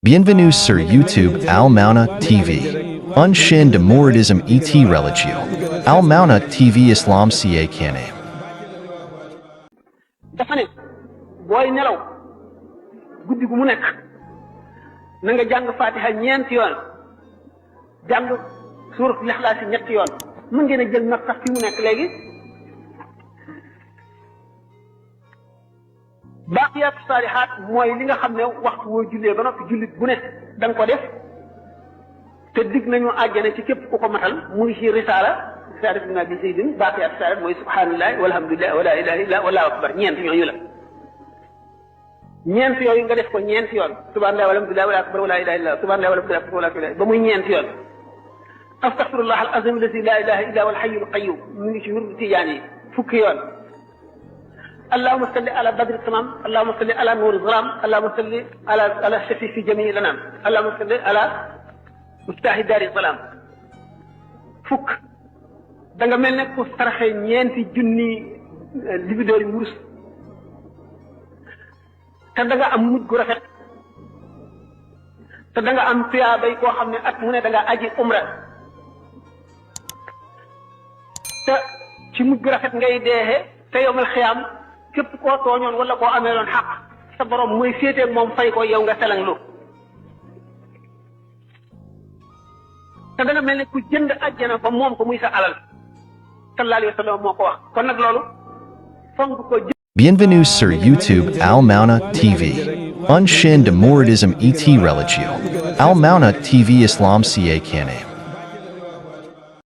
Bienvenue sur YouTube Al Mauna TV. Un chaîne de mouridisme et religieux. Al Mauna TV Islam ca kane. dafa ne booy nelaw guddi gu mu nekk na nga jàng fatiha ñeenti yoon jàng suuratul Ixlaas ñetti yoon mën ngeen a jël nag sax fi mu nekk léegi baaqiyaatu saalihaat mooy li nga xam ne waxtu woo jullee ba noppi jullit bu ne da nga ko def te dig nañu àjjana ci képp ku ko matal mu ngi ci risaala ibn abi zaydin baaqiyaatu saalihaat mooy subhaanallahi walhamdulillahi wa laa ilaaha illa wallahu akbar ñeent ñooñu la ñeent yooyu nga def ko ñeenti yoon subhaanallahi walhamdulillahi wala akbar wala ilaha illa subhaanallahi walhamdulillahi wala ilaha ba muy ñeenti yoon astaghfirullah al azim alladi la ilaha illa huwa al hayyul qayyum mu ngi ci wirdu tijaan yi fukki yoon allahumma salli ala badri tamam allahumma salli ala nuuri zalam allahumma salli ala shafi fi jamii lanam allahumma salli ala mustaahi daari salam fukk da nga mel ne ku saraxe ñeenti junni libidoor yi wurus te da nga am mujj gu rafet te da nga am tuyaabay koo xam ne at mu ne da nga aji umra te ci mujj gu rafet ngay deexe te yowmal xiyaam képp koo tooñoon wala koo amee loon xaq sa borom mooy féeteeg moom fay ko yow nga selanglu te da nga mel ne ku jënd àjjana ba moom ko muy sa alal sallallahu alayhi wa sallam moo ko wax kon nag loolu fonk ko. Bienvenue sur YouTube Al Mauna TV. Un chaîne de mouridisme et religieux. Al Mauna TV Islam ca kane.